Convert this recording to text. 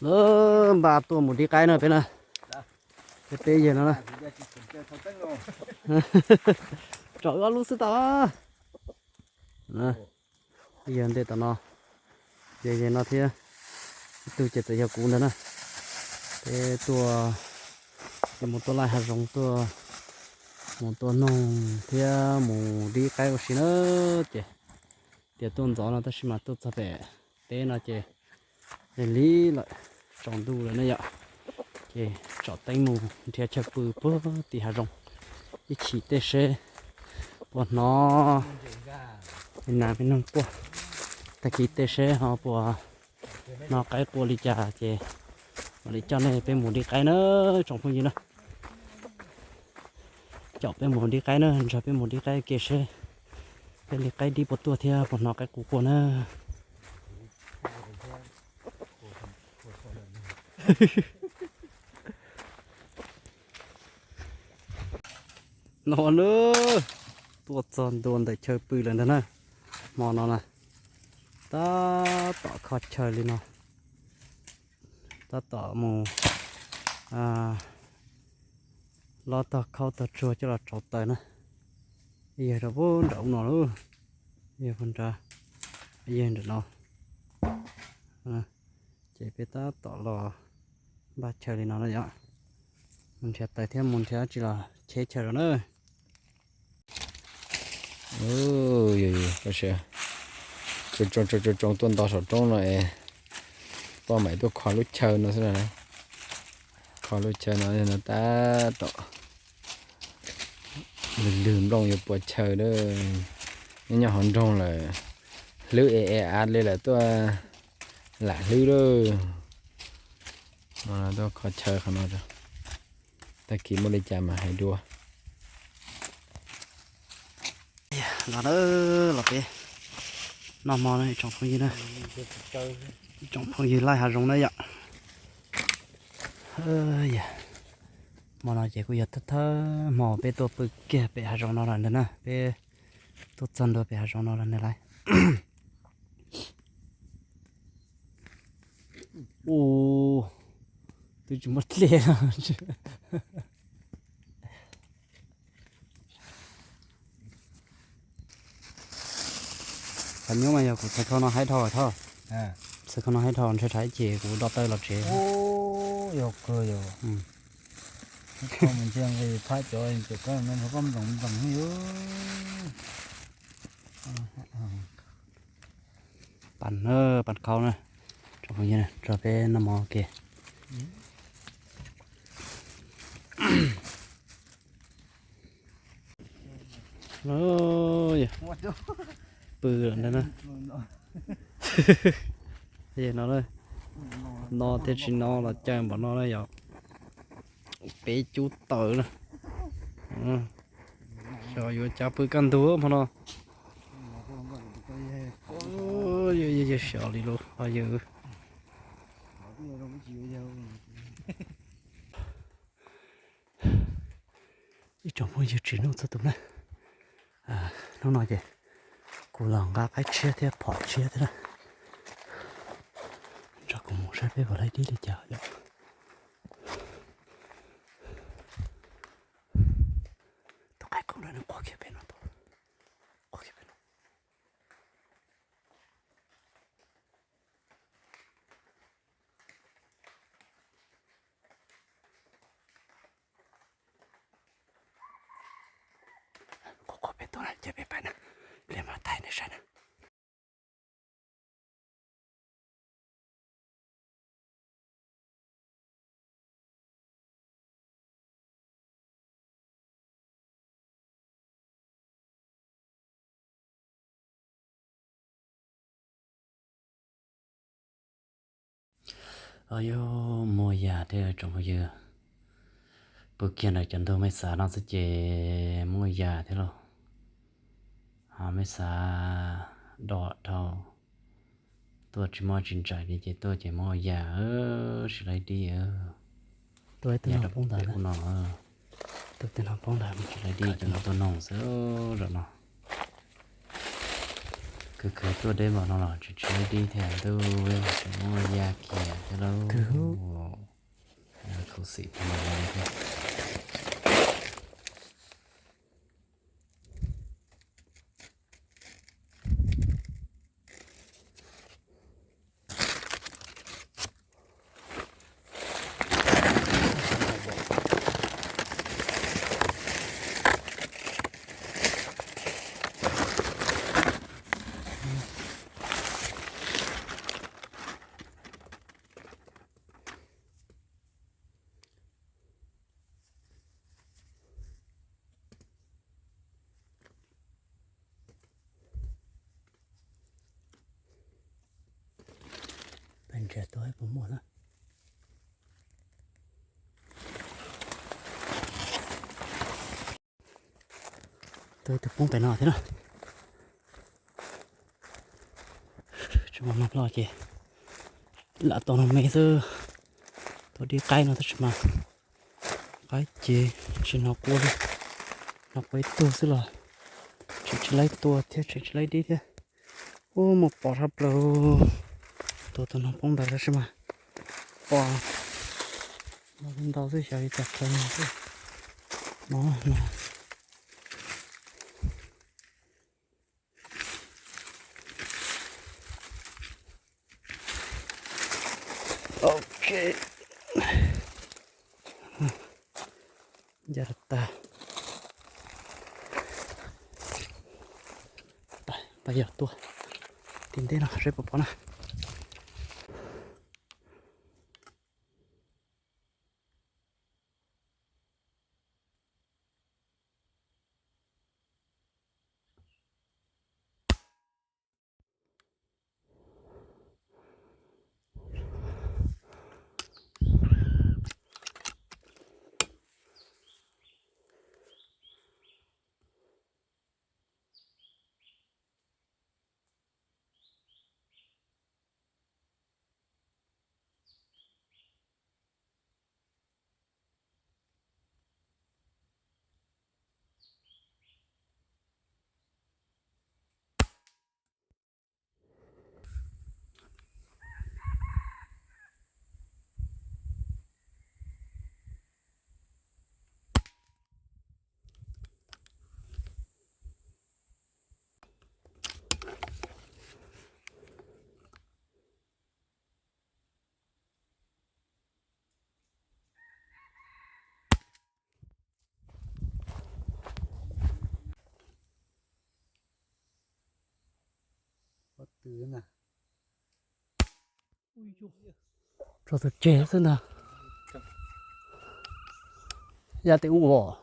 Lawv npaj tuaj mus dib qaib na peb na. Peb peb yawg no na. Tsom wb ob lub xwb tau. Yawg ntej tom no, yawg no thiab, ib tug ces txawm yog kuv ntag na. Peb tuaj, ces mus tua laij hav zoov tuaj, mus tua noog thiab mus dib qaib ua si na. Ces tias tuaj ntxov no tab sis mas tuaj txog pem teb no ces lig lig lawm, tsaus ntuj lawm na yom. Ces tsom teeb mus nrhiav chaw pw puag tim hav zoov ib chim tej seb puas hnov me nas me noog quaj, tag kis tej seb ho puas hnov qaib qua li cas ces mam li coj nej peb mus dib qaib na, tsoom phooj ywg na. Coj peb mus dib qaib na, nrog peb mus dib qaib ke seb peb li qaib dib puas tuaj thiab puas hnov qaib qua quaj na. No na, tuaj txog ntua ntawm chaw pw lawm ntag na. Hmo no na, tab tom kho chaw li no, tab tom mus lob tog khaub tog tsuag coj los tsau taws na. Yawg rau puag nram ub no lauj, yawg puag nrad, yawg nram no. Ces peb tab tom los npaj chaw li no na yom. Mus nrhiav taws thiab mus nrhiav dab tsi los cheb chaw rau na. Tsoom tsoom tuaj nto saum roob no es, poj mam tuaj kho lub chaw no xwb na. Kho lub chaw no no tab tom lwg lwg nplooj yuav puas chaw lawm. Nyob nyob hauv nroog lawm, hlwb es es av li lawm tuaj lam hlwb lawm. Tuaj kho chaw qhov no, tag kis muaj li cas mas hais dua. Los na, los peb noj hmo na tsoom phooj ywg na, tsoom phooj ywg laij hav zoov na yom. Hmo no ces kuj yog thawj thawj hmo peb tuaj pw kiag pem hav zoov no lawm ntag na, peb tuaj txog ntua pem hav zoov no lawm ntag lauj. Ua, twb tsis muaj dlej. Qhov nyuaj mas yog kuv txhais khau no haib dhau thoj. Txhais khau no haib dhau ntshe tshaib ces kuv do taw los tsev. Yog kawg yog. Kho mus ntsia nqis phab cov cov koj no koj nploos nploos yog. Pab, pab khau na, tsoom phooj ywg na, rau peb noj mov ke. Pw lawm ntag na. No, no thiaj tsis no los caw npaum no na yom. Peb cub taws na. Xyov yuav cas pw kaj ntug hmo no. Yog xyov li lub ho yog. Ib tsoom phooj ywg tsis nug txog tus na. Hnub no ces kuv los nqa qaib tshiab thiab phom tshiab thiab na. Nrog kuv mus saib peb puas laib dib li cas yom. Tus qaib qus no nws quaj kiag pem no, quaj kiag pem no. Quaj quaj pem tuaj na, ces peb pais na, peb mam thaij nej saib na. Yog muaj yam thiab tsoom phooj ywg, pw kiag ntawm cov ntug mej xav no xwb ces muaj yam thiab lauj. Ho mej xav dom dhau, tuaj tsis muaj tsis ntsais li ces tuaj ces muaj yam, tsis laib dib. Tuaj ib tug noog poob ntawd, tuaj ib tug noog poob ntawd, tsis laib dib ces tuaj noog xwb zaum no. Kawg kawg tuaj deb npaum no los tsis tsis laib dib thiab ntuj, tsis muaj ya kiag thiab lauj. Khuv xim thiab. Peb ntsia tuaj puas muaj na. Tuaj ib tug poob pem no thiab na. Tsis muaj no los ces lam tau no me xwb. Tau dib qaib no tab sis mas qaib ces tsis hnov qua li. Hnov qua ib tug xwb los tseem tsis laib tua thiab tseem tsis laib dib thiab. Ub, muaj pos tshaj plaws. Tua tus no poob ntawd tab sis mas pos no ntau xwb xyov li cas kawg no xwb. No, no. Ok. Ya tag. Tag yog tuaj tim ntej no seb puas pom na. Tso tus tseg xwb ntag. Ya tes ub os.